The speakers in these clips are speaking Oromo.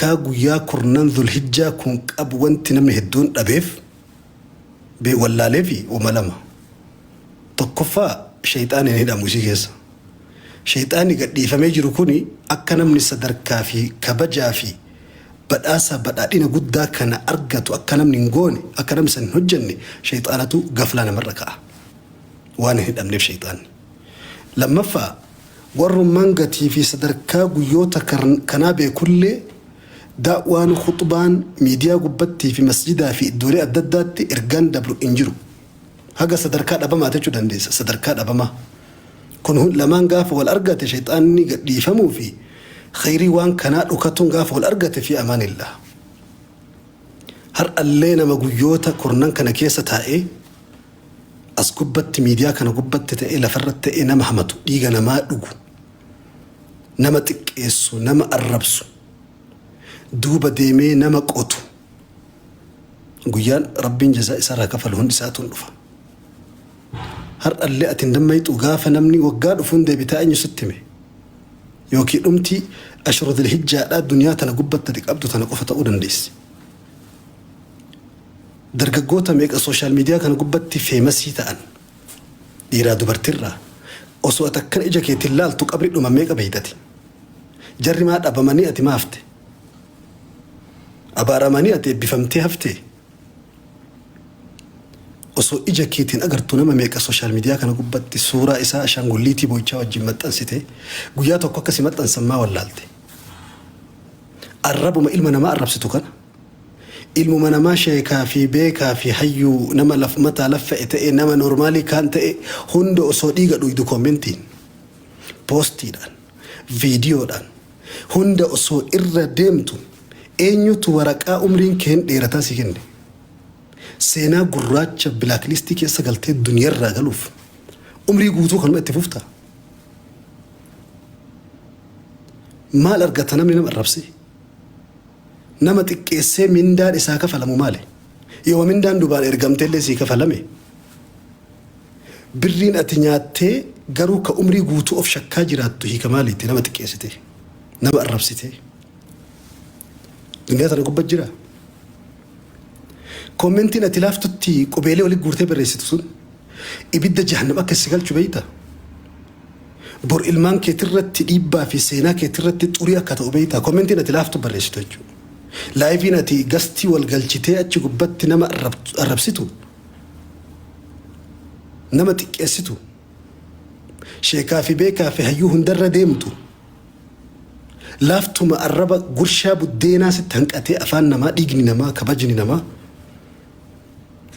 sadarkaa guyyaa kurnan Dhulhijjaa kun qabu wanti namni hedduun dhabeef wallaaleefi wama lama. Tokkoffaa, sheyxaanni hin hidhamu isii keessa. Sheyxaanni gadhiifamee jiru kuni akka namni sadarkaa fi kabajaa fi badhaasa badhaadhina guddaa kana argatu akka namni hin goone, akka namni san hin hojjenne sheyxaanatu gaflaa namarra ka'a. Waan hin hidhamneef sheyxaanni. Lammaffaa, warrummaan gatii fi sadarkaa guyyoota kanaa beekullee da'waan, khuxbaan, miidiyaa gubbattii fi masjidaa fi iddoolee adda addaatti ergaan dabru hin jiru. Haga sadarkaa dhabamaati jechuu dandeessa. Sadarkaa dhabamaa. Kun lamaan gaafa wal argate, shayxaanni gadhiifamuu fi khayrii waan kanaa dhokatuun gaafa wal argate, fi amaanillah. Har'allee nama guyyoota kurnan kana keessa taa'ee as gubbatti, miidiyaa kana gubbatti ta'ee, lafarratti ta'ee, nama hamatu, dhiiga namaa dhugu, nama xiqqeessu, nama arrabsu, duuba deemee nama qotu, guyyaan Rabbiin jazaa isarraa kafalu hundi isaatuun dhufa. Har'allee ati hin dammayxu, gaafa namni waggaa dhufuun deebitaa eenyu sitti hime? Yookiin dhumti ashru dhilhijjaadhaa duniyaa tana gubbatti ati qabdu tana qofa ta'uu dandeessi. Dargaggoota meeqa social media kana gubbatti famous ta'an, dhiiraa dubartirraa, osoo ati akkana ija keetiin laaltu qabri dhuman meeqa beeytati? Jarri maa dhabamanii, ati maa hafte? Abaaramanii, ati eebbifamtee haftee? Osoo ija keetiin agartu nama meeqa social media kana gubbatti suuraa isaa ashaangulliitii boo'ichaa wajjin maxxansite, guyyaa tokko akkasii maxxansan maa wallaalte? Arrabuma ilma namaa arrabsitu kana, ilmuma namaa sheekaa fi beekaa fi hayyuu, nama laf mataa laffa'e ta'e, nama normalii kaan ta'e hunda osoo dhiiga dhuydu, commentiin, postiidhaan, viidiyoodhaan hunda osoo irra deemtu, eenyutu waraqaa umriin keen dheerataa si kenne? Seenaa gurraacha blacklistii keessa galtee duniyarraa galuuf umrii guutuu kanuma itti fufta. Maal argata namni nama arrabsee? Nama xiqqeessee mindaan isaa kafalamu maali? Yoo mindaan dubaan ergamteellee sii kafalame, birriin ati nyaattee garuu ka umrii guutuu of shakkaa jiraattu hiika maaliitti nama xiqqeessitee, nama arrabsitee? Duniyaa tana gubbat jira. Commentiin ati laaftutti qubeelee walitti guurtee barreessitu sun ibidda jahannam akka si galchu beeyta. Bor ilmaan keetirratti dhiibbaa fi seenaa keetirratti xurii akka ta'u beeyta. Commentiin ati laaftu barreessitu jechuudha. Liveiin ati guestii wal galchitee achi gubbatti nama arrabsitu, nama xiqqeessitu, sheekaa fi beekaa fi hayyuu hundarra deemtu, laaftuma arraba gurshaa buddeenaa sitti hanqatee afaan namaa, dhiigni namaa, kabajni namaa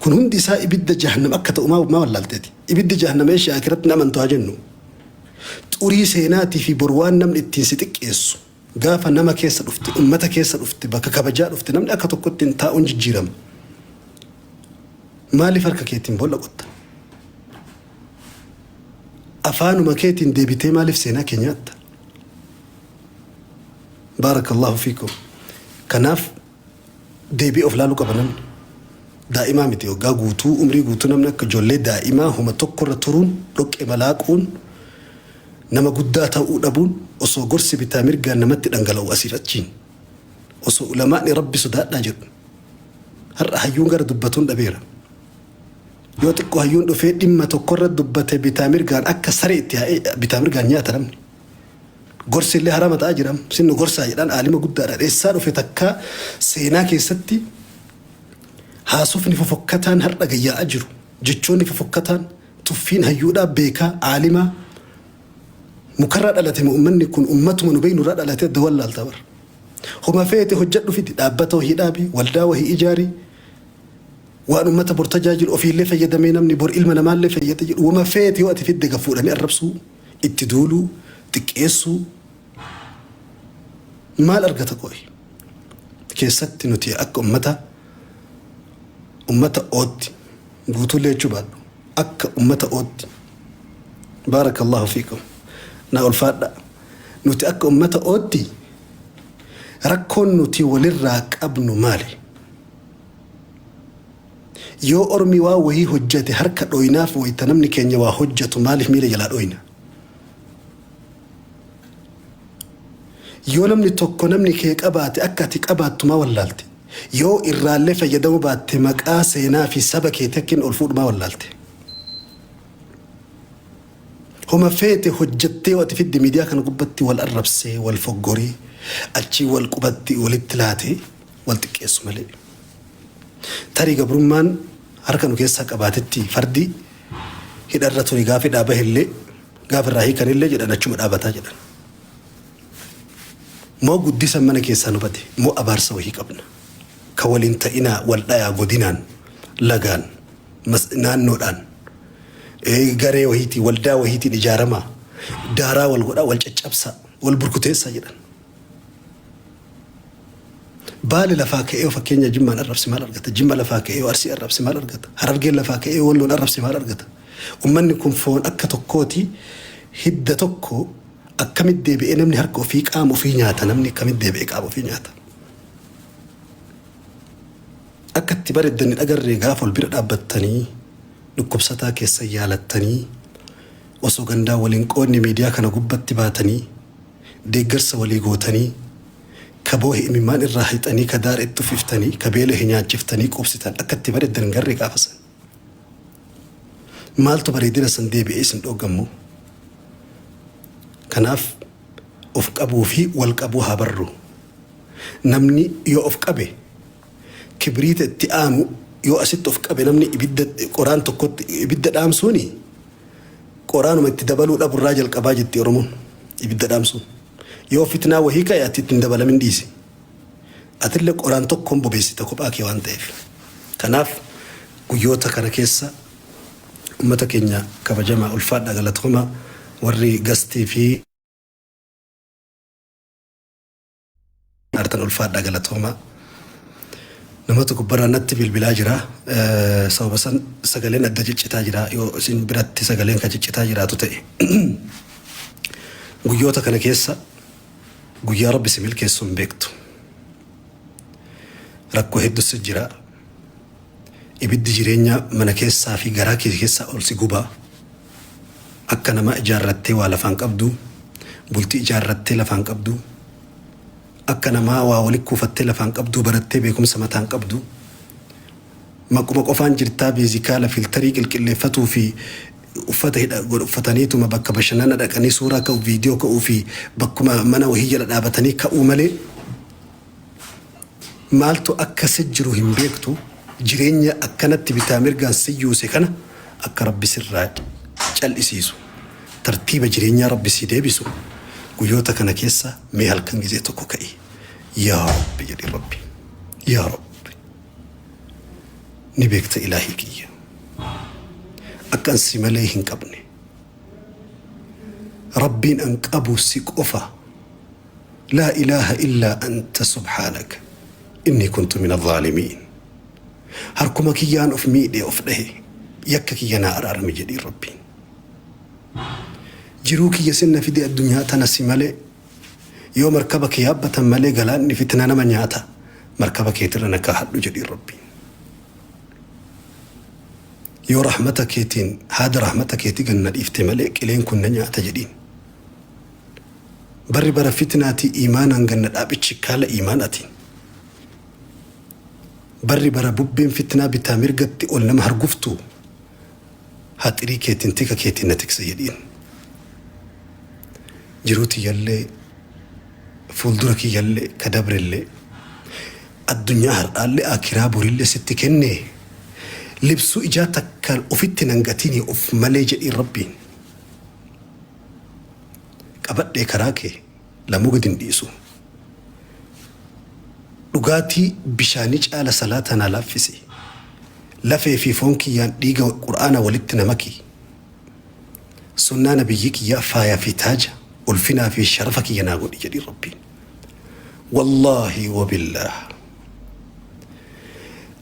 kun hundi isaa ibidda jahannam akka ta'u maa wallaalteeti? Ibiddi jahannam eesha akiratti hin amantu haa jennu. Xurii seenaatii fi bor waan namni ittiin si xiqqeessu, gaafa nama keessa dhufte, ummata keessa dhufte, bakka kabajaa dhufte, namni akka tokkotti hin taa'uun jijjiirama. Maaliif harka keetiin boolla qotta? Afaanuma keetiin deebitee maaliif seenaa kee nyaatta? Baarakallahu fiikum. Kanaaf deebi'ee of laaluu qaba namni. Daa'imaa miti, waggaa guutuu, umrii guutuu namni akka ijoollee daa'imaa homa tokkorra turuun, dhoqqee malaaquun, nama guddaa ta'uu dhabuun, osoo gorsi bitaa mirgaan namatti dhangala'u asiif achiin, osoo ulamaa'ni Rabbi sodaadhaa jedhu. Har'a hayyuun gara dubbatuun dhabeera. Yoo xiqqoo hayyuun dhufee dhimma tokkorra dubbate, bitaa mirgaan akka saree itti yaa'ee bitaa mirgaan nyaata namni. Gorsi illee harama ta'aa jira. Sinnu gorsaa jedhaan aalima guddaadha. Eessaa dhufe? Takkaa seenaa keessatti haasofni fofokkataan har'a gayyaa'aa jiru. Jechoonni fofokkataan, tuffiin hayyuudhaa, beekaa, aalimaa mukarraa dhalate moo uummanni kun uummatuma nu beeknurraa dhalate adda wallaalta bara. Homa feete hojjedhu, fidi dhaabbata wahii dhaabi, waldaa wahii ijaari, waan uummata bor tajaajilu, ofiillee fayyadamee namni bor ilma namaallee fayyada jedhu, wama feete yoo ati fidde gad fuudhanii arrabsuu, itti duuluu, xiqqeessuu, maal argata qo'i? Keessatti nuti akka ummata ootti guutuullee jechuu baadhu, akka ummata ootti, baarakallahu fiikum, naa ulfaadha, nuti akka ummata ootti rakkoon nuti walirraa qabnu maali? Yoo ormi waa wahii hojjate harka dhoynaaf, wayta namni keenya waa hojjatu maaliif miila jalaa dhoyna? Yoo namni tokko namni kee qabaate akka ati qabaattu maa wallaalte? Yoo irraallee fayyadamuu baatte maqaa seenaa fi saba keetii akka inni ol fuudhu maa wallaalte? Homa feete hojjattee yoo ati fidde miidiyaa kana gubbatti wal arrabsee wal foggoree achii wal qubatti walitti laatee wal xiqqeessu malee. Tarii gabrummaan harka nu keessaa qabaatetti fardi hidharra ture gaafa hidhaa bahellee gaafa irraa hiikanillee jedhan achuma dhaabataa jedhan. Moo guddisan mana keessaa nu bade moo abaarsa wahii qabna. Ka waliin ta'inaa wal dhayaa godinaan lagaan naannoodhaan garee wahiitiin waldaa wahiitiin ijaaramaa daaraa wal godhaa wal caccabsaa wal burkuteessaa jedhan. Baale lafaa ka'ee fakkeenya Jimmaan arrabse maal argata? Jimma lafaa ka'ee Arsii arrabse maal argata? Harargeen lafaa ka'ee Walloon arrabse maal argata? Ummanni kun foon akka tokkooti hidda tokko akkamitti deebi'ee namni harka ofii qaama ofii nyaata namni akkamitti deebi'ee qaama ofii nyaata? Akka itti bareeddan hin agarree gaafa wal bira dhaabbattanii dhukkubsataa keessan yaalattanii osoo gandaa waliin qoodni miidiyaa kana gubbatti baatanii deeggarsa walii gootanii ka boohe imimmaan irraa haqxanii ka daara itti uffiftanii ka beelahe nyaachiftanii quubsitan akka itti bareeddan hin garree gaafa san. Maaltu bareedina san deebi'ee isin dhooggammoo? Kanaaf of qabuu fi wal qabuu haa barru. Namni yoo of qabe kibriita itti aanu yoo asitti of qabe namni ibidda qoraan tokkotti ibidda dhaamsuuni qoraanuma itti dabaluu dhaburraa jalqabaa jetti Oromoon ibidda dhaamsuun. Yoo fitnaa wahii ka'e ati itti hin dabalamin dhiisi. Atillee qoraan tokkoon bobeessita kophaa kee waan ta'eef. Kanaaf guyyoota kana keessa uummata keenya kabajamaa ulfaadhaa galatooma warri gastii fi aartan ulfaadhaa galatooma. Nama tokko barraa natti bilbilaa jira. Sababa san sagaleen adda ciccitaa jira. Yoo isin biratti sagaleen kan ciccitaa jiraatu ta'e. Guyyoota kana keessa guyyaa Rabbi si milkeessu hin beektu. Rakkoo hedduus jira. Ibiddi jireenyaa mana keessaa fi garaa kee keessaa ol si gubaa. Akka namaa ijaarrattee waa lafaan qabdu, bultii ijaarrattee lafaan qabdu, akka namaa waa walitti kuufattee lafaan qabdu, barattee beekumsa mataan qabdu. Maquma qofaan jirtaa beezikaala filtarii qilqilleeffatuu fi uffata hidha uffataniituma bakka bashannana dhaqanii suuraa ka'u viidiyoo ka'uu fi bakkuma mana wahii jala dhaabatanii ka'uu malee maaltu akka si jiru hin beektu jireenya akkanatti bitaa mirgaan si yuuse kana akka Rabbi sirraa cal'isiisu tartiiba jireenyaa Rabbi si deebisu guyyoota kana keessa mee halkan gizee tokko ka'i yaa Rabbi jedhi Rabbi yaa Rabbi ni beekta ilaahii kiyya akka an si malee hin qabne Rabbiin an qabu si qofa laa ilaaha illaa anta subhaanaka innii kuntu min alzaalimiin harkuma kiyyaan of miidhe of dhahe yakka kiyya naa araarami jedhiin Rabbiin jiruu kiyya sinna fide addunyaa tana si malee yoo markaba kee yaabbatan malee galaanni fitna nama nyaata markaba keetirra na kaahadhu jedhiin Rabbiin yoo rahmata keetiin haada rahmata keetii ganna dhiifte malee qileen kun na nyaata jedhiin barri bara fitnaatii iimaanaan ganna dhaabichi kaala iimaanaatiin barri bara bubbeen fitnaa bitaa mirgatti ol nama harguftu haxirii keetiin tika keetiin na tiksa jedhiin jiruu tiyyallee fuuldura kiyyallee ka dabrellee addunyaa har'aallee akiraa borillee sitti kenne libsuu ijaa takkaan ofitti nan gatinii of malee jedhiin Rabbiin qabadhee karaa kee lamuu gad hin dhiisu. Dhugaatii bishaanii caala salaata naa laaffisi. Lafee fi foon kiyyaan dhiiga qur'aana walitti na maki. Sunnaa nabiyyi kiyyaa faaya fi taaja ulfinaa fi sharafa kiyya naa godhi jedhiin Rabbiin. Wallaahi wabillaah.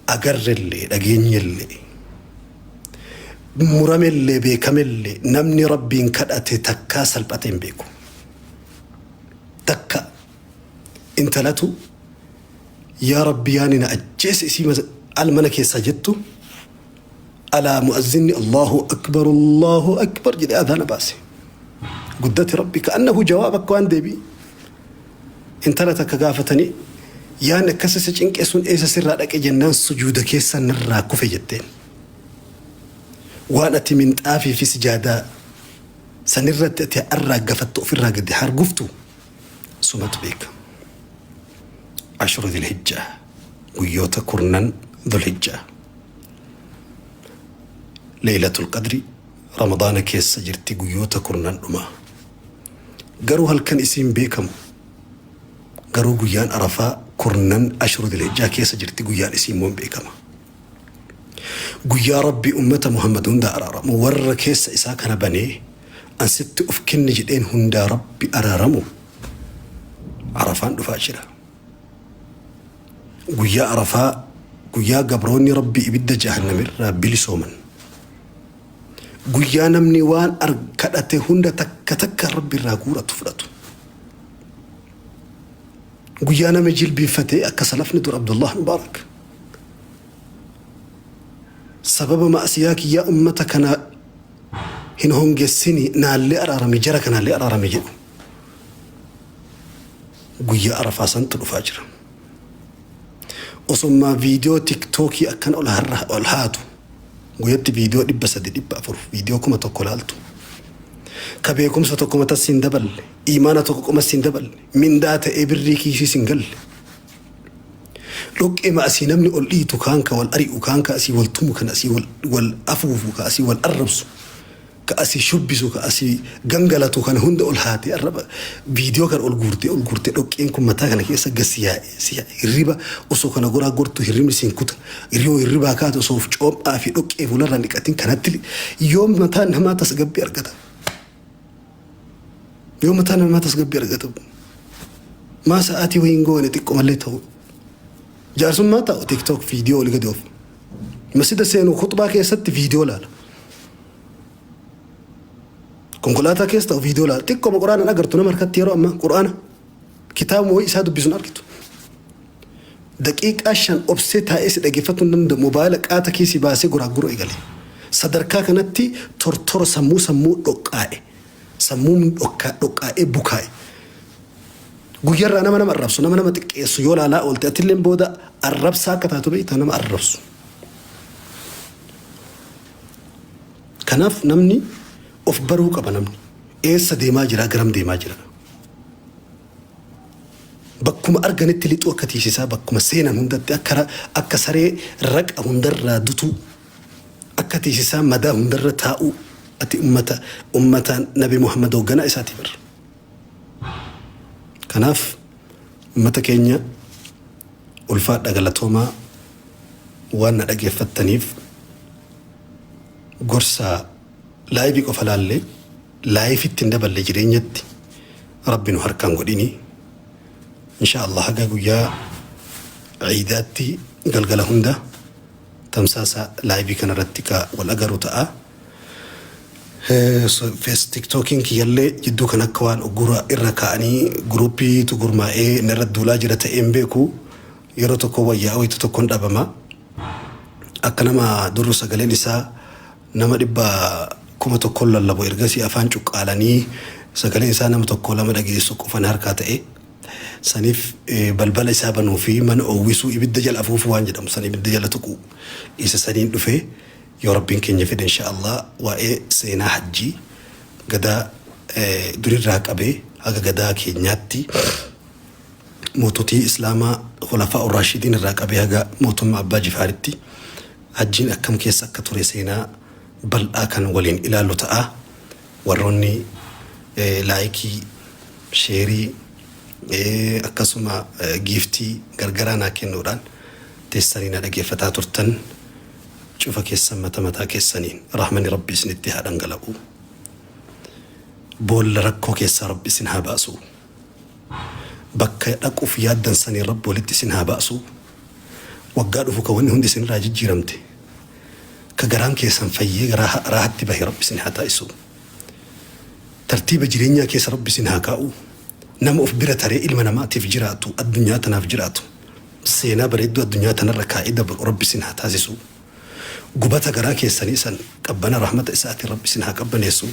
Agarrellee dhageenyellee muramellee beekamellee namni Rabbiin kadhate takkaa salphate hin beeku. Takka intalatu yaa Rabbi yaani na ajjeese isii al mana keessaa jettu alaa mu'azzinni Allahu akbar Allahu akbar jedhee adhaana baase. Guddate Rabbi ka'annahu jawaab akka waan deebii. Intala takka gaafatanii yaanni akkas isa cinqe sun eessa sirraa dhaqe jennaan sujuuda keessa narraa kufe jetteen. Waan ati minxaafii fi sijaadaa sanirratti ati arraaggafattu ofirraa gadi harguftu sumatu beeka. Ashru Dhulhijjaa guyyoota kurnan Dhulhijjaa. Leeylatul Qadri Ramadaana keessa jirti guyyoota kurnan dhumaa. Garuu halkan isiin beekamu. Garuu guyyaan Arafaa kurnan Ashru Dhulhijjaa keessa jirti guyyaan isii immoo hin beekama. Guyyaa Rabbi ummata Muhammad hundaa araaramu warra keessa isaa kana banee an sitti of kenne jedheen hundaa Rabbi araaramu Arafaan dhufaa jira. Guyyaa Arafaa guyyaa gabroonni Rabbi ibidda jahannamirraa bilisooman. Guyyaa namni waan kadhate hunda takka takka Rabbi irraa guuratu fudhatu. Guyyaa nama jilbiinfatee akka salafni dur Abdullah Mubaarak. Sababa ma'asiyaa kiyyaa ummata kana hin hongessini naallee araarami jara kanaallee araarami jedhu. Guyyaa Arafaa santu dhufaa jira. Osommaa viidiyoo tiktookii akkan ol ol haatu guyyatti viidiyoo 300 400 viidiyoo 1000 laaltu. Ka beekumsa tokko matas hin daballe, imaana tokko qomas hin daballe, mindaa ta'ee birrii kiisiis hin galle. Dhoqqeema asii namni ol dhiitu kaan ka wal ari'u kaan ka asii wal tumu kan asii wal wal afuufu ka asii wal arrabsu ka asii shubbisu ka asii gangalatu kana hunda ol haatee arraba viidiyoo kan ol guurtee ol guurtee dhoqqeen kun mataa kana keessa gad si yaa'e si yaa'e hirriba osoo kana goraa gortu hirribni siin kuta yoo hirribaa kaate osoo of coophaa fi dhoqqee fuularraa dhiqatin kanatti yoom mataan namaa tasgabbii argata. Yoo mataa namaa tasgabbii argata. Maa sa'aatii wayii hin goone xiqqoo malee ta'u. Jaarsummaa ta'u TikTok viidiyoo oli gadi oofu. Masjida seenu khutbaa keessatti viidiyoo laala. Konkolaataa keessa ta'u viidiyoo laala. Xiqqooma quraana agartu nama harkatti yeroo ammaa quraana kitaabuma wayii isaa dubbisuun argitu. Daqiiqaa 5 obsee taa'ee si dhageeffatuu hin danda'u. Mobaayila qaata kiisii baasee goraaguruu eegale. Sadarkaa kanatti tortora sammuu sammuu dhoqqaa'e. Sammuun dhoqqaa'ee bukaa'e. Guyyarraa nama nama arrabsu, nama nama xiqqeessu yoo laalaa oolte atilleen booda arrabsaa akka taatu beektaa nama arrabsu. Kanaaf namni of baruu qaba namni. Eessa deemaa jira garam deemaa jira. Bakkuma arganitti lixuu akka tiisisaa bakkuma seenan hundatti akka akka saree raqa hundarraa dutuu akka tiisisaa madaa hundarra taa'uu ati ummata ummata Nabi Muhammad hoogganaa isaatii bar. Kanaaf ummata keenya ulfaadha galatoomaa waan na dhageeffattaniif gorsa laayivii qofa laallee laayifitti hin daballe jireenyatti Rabbi nu harkaan godhini. Insha Allah haga guyyaa ciidaatti galgala hunda tamsaasa laayivii kanarratti ka wal agaru ta'a. Fees tiktookiin kiyyallee jidduu kan akka waan uggura irra kaa'anii guruuppiitu gurmaa'ee narra duulaa jira ta'ee hin beeku. Yeroo tokko wayyaa wayitu tokkoon dhabama. Akka nama durru sagaleen isaa nama 1,000 lallabu ergasii afaan cuqqaalanii sagaleen isaa nama tokko lama dhageessu qofan harkaa ta'e. Saniif balbala isaa banuu fi mana oowwisuu ibidda jala afuufuu waan jedhamu san ibidda jala tuquu isa saniin dhufe yoo Rabbiin keenya fedhe insha Allah waa'ee seenaa hajjii gadaa durirraa qabee haga gadaa keenyaatti moototii Islaamaa Khulafaa Urraashidiin irraa qabee haga mootummaa Abbaa Jifaaritti hajjiin akkam keessa akka ture seenaa bal'aa kan waliin ilaallu ta'a. Warroonni laayikii, sheerii, akkasuma giiftii gargaraa naa kennuudhaan teessanii na dhageeffataa turtan cufa keessan mata mataa keessaniin rahmanni Rabbi isinitti haa dhangala'u. Boolla rakkoo keessaa Rabbi isin haa baasu. Bakka dhaquuf yaaddan saniin Rabbi walitti isin haa baasu. Waggaa dhufu ka wanni hundi isinirraa jijjiiramte ka garaan keessan fayyee garaa raahatti bahe Rabbi isin haa taasisu. Tartiiba jireenyaa keessa Rabbi isin haa kaa'u. Nama of bira taree ilma namaatiif jiraatu, addunyaa tanaaf jiraatu, seenaa bareedduu addunyaa tanarra kaa'ee dabru Rabbi isin haa taasisu. Gubata garaa keessanii san qabbana rahmata isaatiin Rabbi isin haa qabbaneessu.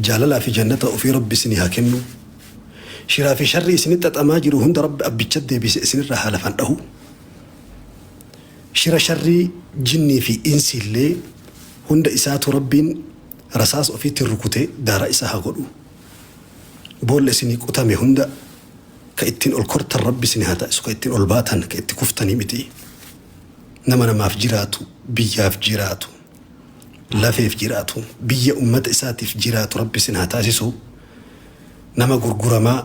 Jaalalaa fi jannata ofii Rabbi isinii haa kennu. Shiraa fi sharri isinitti xaxamaa jiru hunda Rabbi abbicha deebise isinirraa haa lafaan dhahu. Shira sharrii jinnii fi insiillee hunda isaatu Rabbiin rasaasa ofiitiin rukutee daaraa isaa haa godhu. Boolla isinii qotame hunda ka ittiin ol kortan Rabbi isin haa taasisu, ka ittiin ol baatan, ka itti kuftanii miti. Nama namaaf jiraatu, biyyaaf jiraatu, lafeef jiraatu, biyya ummata isaatiif jiraatu Rabbi isin haa taasisu. Nama gurguramaa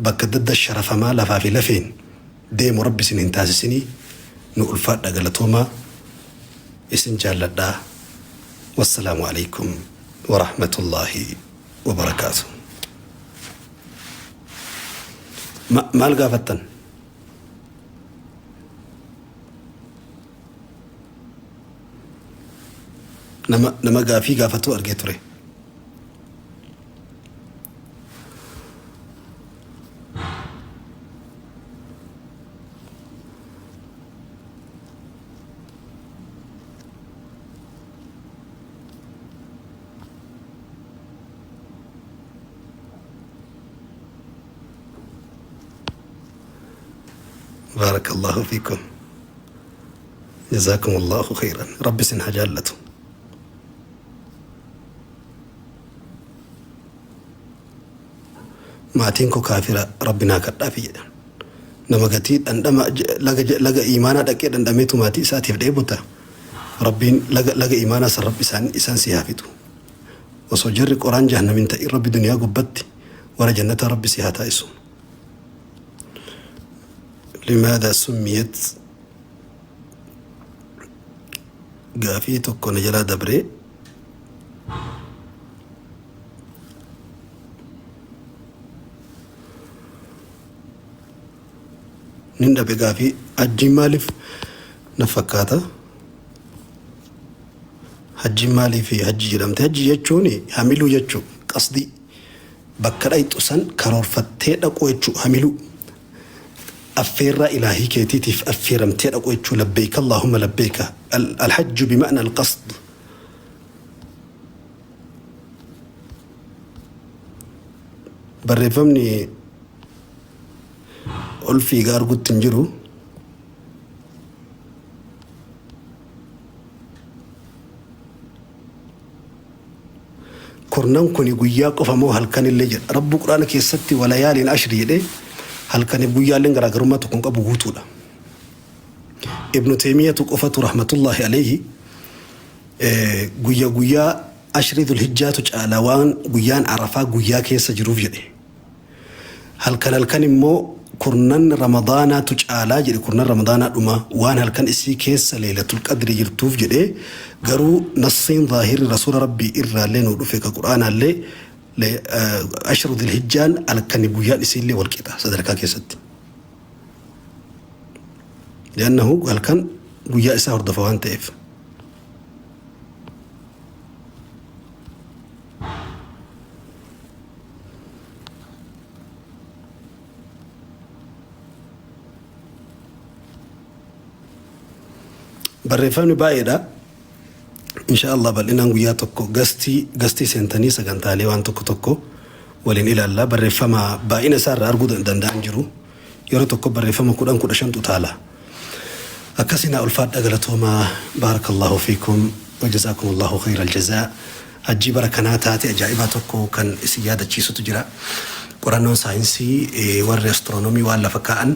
bakka adda adda sharafamaa lafaa fi lafeen deemu Rabbi isin hin taasisinii. Nu ulfaadha, galatoomaa, isin jaalladhaa. Wassalaamu alaikum warahmatullaahi wabarakaatu. Maal gaafattan? Nama gaafii gaafatu argee ture. بارك الله فيكم، جزاكم الله خيرا، rabbi isin haa jaallatu. Maatiin koo kaafira, rabbi naa kadhaafi jedhan. Nama gatii dhandhama laga laga iimaanaa dhaqee dhandhameetu maatii isaatiif dheebota. Rabbiin laga iimaanaa san rabbi isaan si haa fixu. Osoo jarri qoraan jahannamin ta'in rabbi duniyaa gubbatti warra jannataa rabbi si haa taasisu. لماذا سميت gaafii tokko na jalaa dabree. Nin dhabe gaafii. Hajjiin maaliif na fakkaata? Hajjiin maaliif hajji jedhamte? Hajji jechuun hamiluu jechuu, qasdii bakka dhayxu san karoorfattee dhaquu jechuu, hamiluu affeerraa ilaahii keetiitiif affeeramtee dhaquu jechuu. لبيك اللهم لبيك، الحج بمعنى القصد. Barreeffamni ol fiigaa argutti hin jiru. Kurnan kuni guyyaa qofa moo halkanillee jedha? Rabbu quraana keessatti وليال عشر jedhee, halkaniif guyyaalleen garaagarummaa tokko hin qabu, guutuudha. Ibnu Teemiyatu qofatu رحمة الله عليه guyya guyyaa ashrii dhulhijjaatu caala, waan guyyaan Arafaa guyyaa keessa jiruuf jedhe. Halkan halkan immoo kurnan Ramadaanaatu caalaa jedhe, kurnan Ramadaanaa dhuma waan halkan isii keessa Leelatul Qadri jirtuuf jedhe. Garuu nassiin zaahirri rasuula Rabbii irraallee nuu dhufe, ka quraanaallee, ashru dhulhijjaan halkani guyyaan isiillee wal qixa sadarkaa keessatti. لأنه halkan guyyaa isaa hordofa waan ta'eef. Barreeffamni baay'eedha. Insha Allah bal'inaan guyyaa tokko gastii seentanii sagantaalee waan tokko tokko waliin ilaalla. Barreeffama baay'ina isaarraa arguu danda'an jiru. Yeroo tokko barreeffama 10 15tu utaala. Akkasinaa ulfaadha, galatoomaa. بارك الله فيكم وجزاكم الله خير الجزاء. Hajjii bara kanaa taate ajaa'ibaa tokko kan isin yaadachiisutu jira. Qorannoon saayinsii warri astiroonoomii waan lafa kaa'an,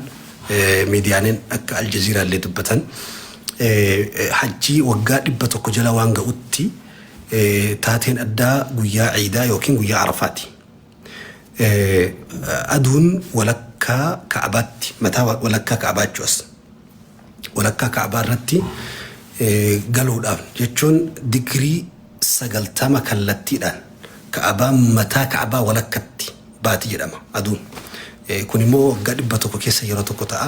miidiyaaleen akka Aljaziiraa illee dubbatan, hajjii waggaa 100 jala waan ga'utti taateen addaa guyyaa ciidaa yookiin guyyaa Arafaati. Aduun walakkaa Ka'abaatti, mataa walakkaa Ka'abaa jechuus, walakkaa Ka'abaa irratti galuudhaaf jechuun digirii 90 kallattiidhaan Ka'abaa, mataa Ka'abaa walakkatti baati jedhama aduun. Kun immoo waggaa 100 keessa yeroo tokko ta'a.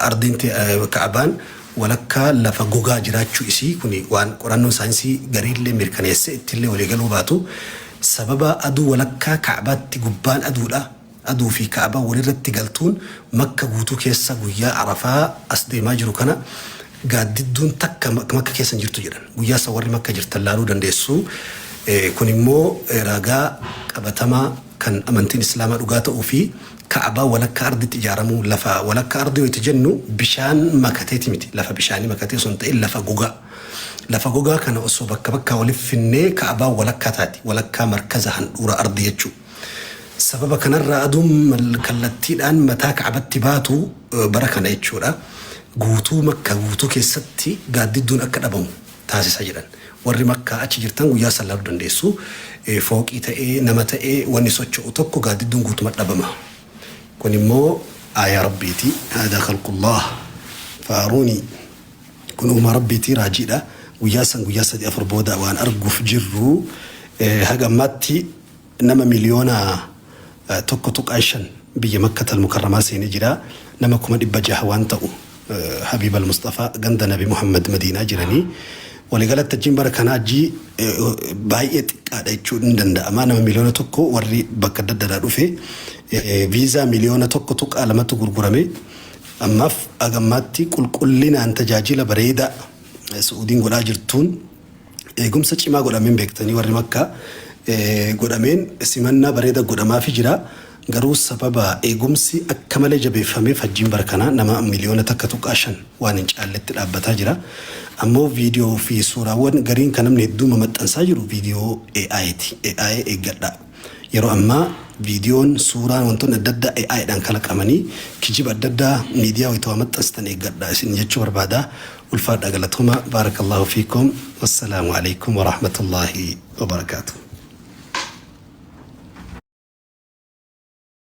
Ardiin Ka'abaan walakkaa lafa gogaa jiraachuu isii kun waan qorannoon saayinsii gariillee mirkaneessee ittillee waliigaluu baatu, sababa aduu walakkaa Ka'abaatti gubbaan aduudha. Aduu fi Ka'abaa walirratti galtuun Makka guutuu keessa guyyaa Arafaa as deemaa jiru kana gaaddidduun takka Makka keessa hin jirtu jedhan. Guyyaa san warri Makka jirtan laaluu dandeessu. Kun immoo ragaa qabatamaa kan amantiin Islaamaa dhugaa ta'uu fi Ka'abaa walakkaa arditti ijaaramuu lafa walakkaa ardii yoo itti jennu bishaan makateeti miti. Lafa bishaanii makatee osoo hin ta'in lafa gogaa. Lafa gogaa kana osoo bakka bakkaa walitti finnee Ka'abaan walakkaa taati. Walakkaa markaza handhuura ardii jechuudha. Sababa kanarraa aduun kallattiidhaan mataa Ka'abatti baatu bara kana jechuudha. Guutuu Makka guutuu keessatti gaaddidduun akka dhabamu taasisa jedhan. Warri Makkaa achi jirtan guyyaa san laaluu dandeessu. Fooqii ta'ee nama ta'ee wanni socho'u tokko gaaddidduun guutuma dhabama. Kun immoo aayaa Rabbiiti. Haadaa khalqullaah faaruunii. Kun uumaa Rabbiiti raajiidha. Guyyaa san guyyaa 3 4 booda waan arguuf jirru haga ammaatti nama miliyoona 1.5 biyya Makkatal Mukarramaa seenee jira. Nama 600,000 waan ta'u Habiib al-Musxafaa ganda Nabi Muhammad Madiinaa jiranii. Waliigalatti hajjiin bara kanaa hajjii baay'ee xiqqaadha jechuun ni danda'ama. Nama miliyoona 1 warri bakka adda addaadhaa dhufe viizaa miliyoona 1.2tu gurgurame. Ammaaf haga ammaatti qulqullinaan tajaajila bareedaa Su'uudiin godhaa jirtuun eegumsa cimaa godhameen beektanii warri Makkaa godhameen simannaa bareeda godhamaafi jira. Garuu sababa eegumsi akka malee jabeeffameef hajjiin bara kanaa nama miliyoona 1.5 waan hin caalletti dhaabbataa jira. Ammoo viidiyoo fi suuraawwan gariin kan namni hedduu mamaxxansaa jiru viidiyoo AI ti. AI eeggadhaa. Yeroo ammaa viidiyoon, suuraan, wantoonni adda addaa AI dhaan kalaqamanii kijiba adda addaa miidiyaa wayita waa maxxansitan eeggadhaa isin jechuu barbaada. Ulfaadhaa galatoomaa. Baarakallaahu fiikum. Wassalaamu alaikum warahmatullaahi wabarakaatuh.